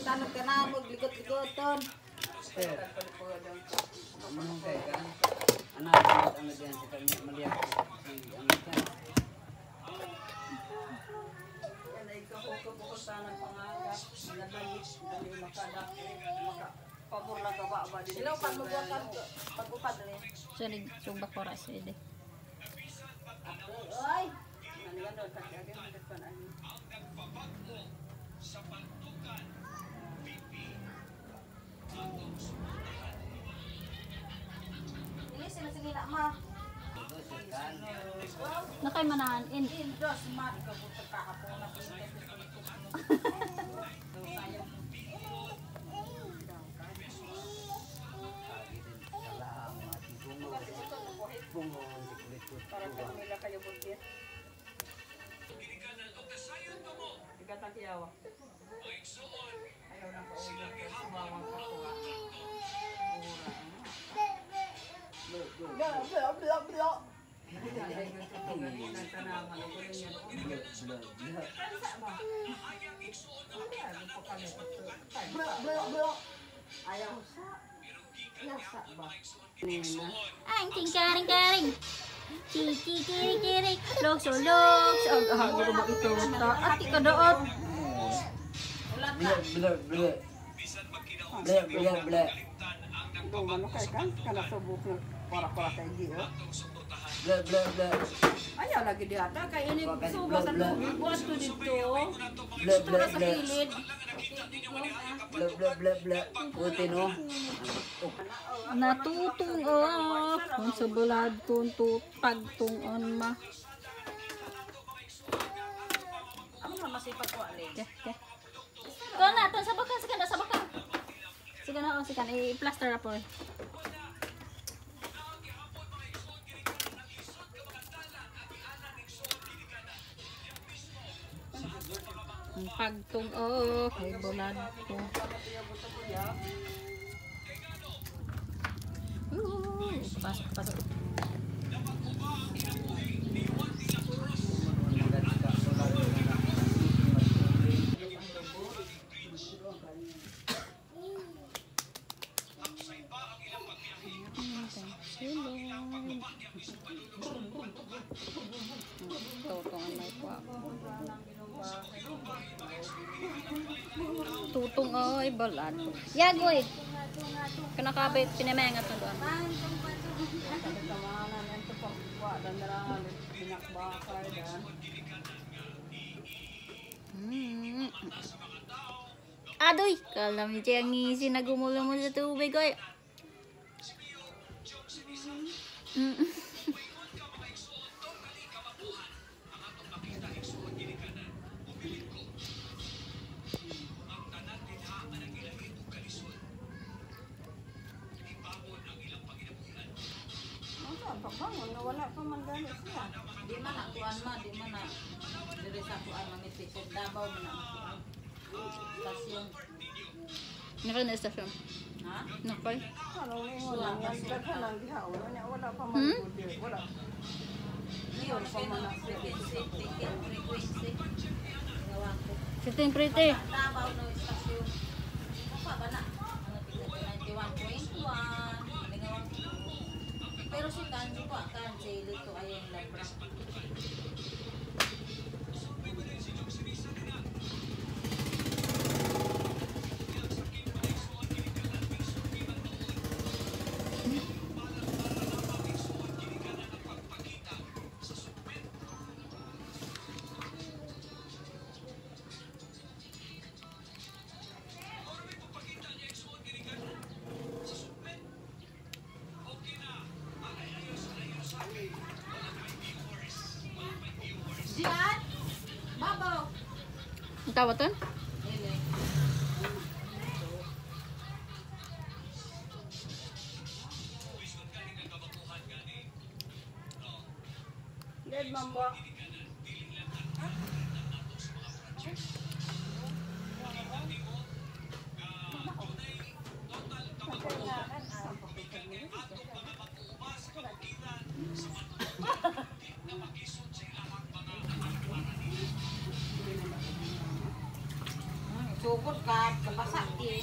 Tanong ka na, magligot-ligoton. Sir. Ano kay ka? Ano ang diyan sa kanya maliyak si ang ka. Ilaw pag magwakan pag-upad rin. Sorry, suba ko ra sa ide. Ay! Ini sila sila ma. Nakay manahan in. Indos ma ikabuto kahapon na Para kanila kayo buntis. Igatang kiyawa. Ayaw na ko. Sumawang ka ko. Blah blah blah blah. Blah blah blah. Ayaw sa. Yasa ba? Ang king karing karing. Kiki kiri kiri. Logso logso. Ag ah, guro ba ito? Ati ka daot. Blah blah blah. Blah blah blah. Ano kay kan? Kana subok na para-para kay Gio. Blah blah blah. Ayaw lagi diata kay ini suba sa tubig buat to dito. Blah blah Sa blah. kilid. Blah blah blah blah. Puti no. Natutong oh. Kung sa bulad kung pagtungon ma. Ano na masipag ko ali? Ke, ke. Ko na, tan sa baka, sige na sa baka. Sige na, oh, sige na, i-plaster na po. Ang pagtung oh, kay bulad ko. Ooh, pasok, pasok. Tutong may kwa. Tutong ay balat. Yagoy. Kanakabit pinamengat na doon. Adoy, kalam siya ang ngisi na gumulong sa tubig oy. Wala pa man gani siya. Di man na kuan ma, di man na dire sa kuan mangiti sa Davao man na kuan. Stasyon. Nakay na istasyon. Ha? Nakay. Ano ni mo nang daghan ang gihaon nya wala pa man gud. Wala. Niyo pa man na frequency, ticket frequency. Gawa ko. Sitting pretty. Davao no istasyon. Apa ba na? Ano tingnan 91.1. Lingawan ko. Pero si Kanji ko, Kanji dito ay ang labra. Diyan! Babaw! Ang tawa ton? Ele. Dead man ba? Magsukot ka, kapasa di.